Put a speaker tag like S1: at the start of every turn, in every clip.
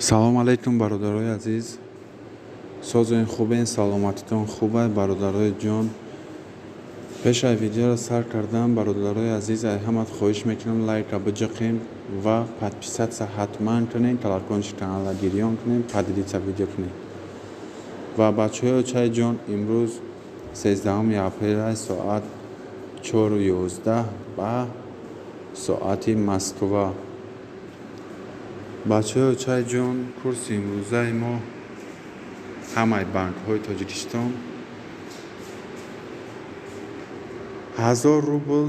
S1: Салом алейкум, бародарои азиз. Созои хубен, саломатитон хубай, бародарои ҷон. Пеш аз видеоро сар кардан, бародарои азиз, ай ҳамат хоҳиш мекунам, лайка биҷиқем ва подписаться ҳатман кунем, колокольчик канала гирён кунем, поделиться видео кунем. Ва бачаҳои очаи ҷон, имрӯз 13 апрел, соат 4:11 ба соати Москва. Бачаҳои очаи ҷон, курси имрӯзаи мо ҳамаи банкҳои Тоҷикистон: 1000 рубл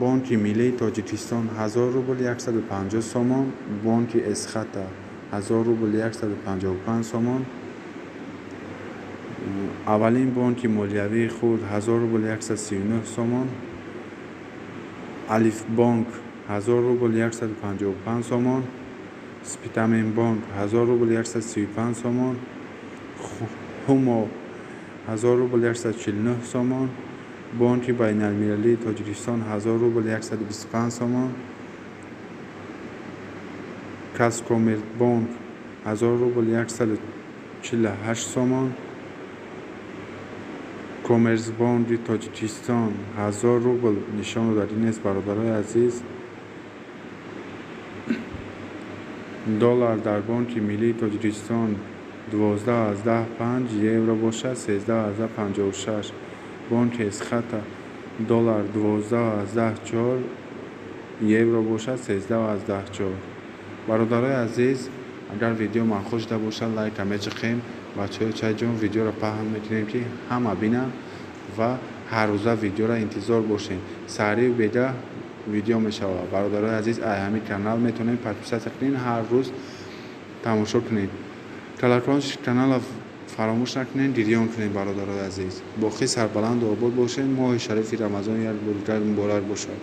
S1: Бонки Миллии Тоҷикистон, 1000 рубл 150 сомон, Бонки Эсхата 1000 рубл 155 сомон, аввалин бонки молиявии хурд 1000 рубл 139 сомон, Алифбонк 1000 рубл 155 сомон, Спитаменбонк 1000 рубл 135 сомон, Ҳумо 1000 рубл 149 сомон, Бонки Байналмилалии Тоҷикистон 1000 рубл 125 сомон, Казкоммерцбонк 1000 рубл 148 сомон, Коммерцбонки Тоҷикистон 1000 рубл нишон додагӣ нест, бародарои азиз. Доллар дар Бонки Миллии Тоҷикистон 12,5, евро бошад 13,56. Бонки Эсхата доллар 12,4, евро бошад 13,4. Бародарои азиз, агар видео маъқул шуда бошад, лайка меҷиқем. Бачаҳои чайҷон, видеоро паҳн мекунем, ки ҳама бинанд ва ҳаррӯза видеоро интизор бошем. Саҳарию бегаҳ видео мешавад. Бародарои азиз, ай ҳамин канал метавонед подписаться кунед, ҳар рӯз тамошо кунед. Колокольчик канала фаромӯш накунед, гирён кунед, бародарои азиз. Боқӣ сарбаланду обод бошед. Моҳи шарифи Рамазон як бор дигар муборак бошад.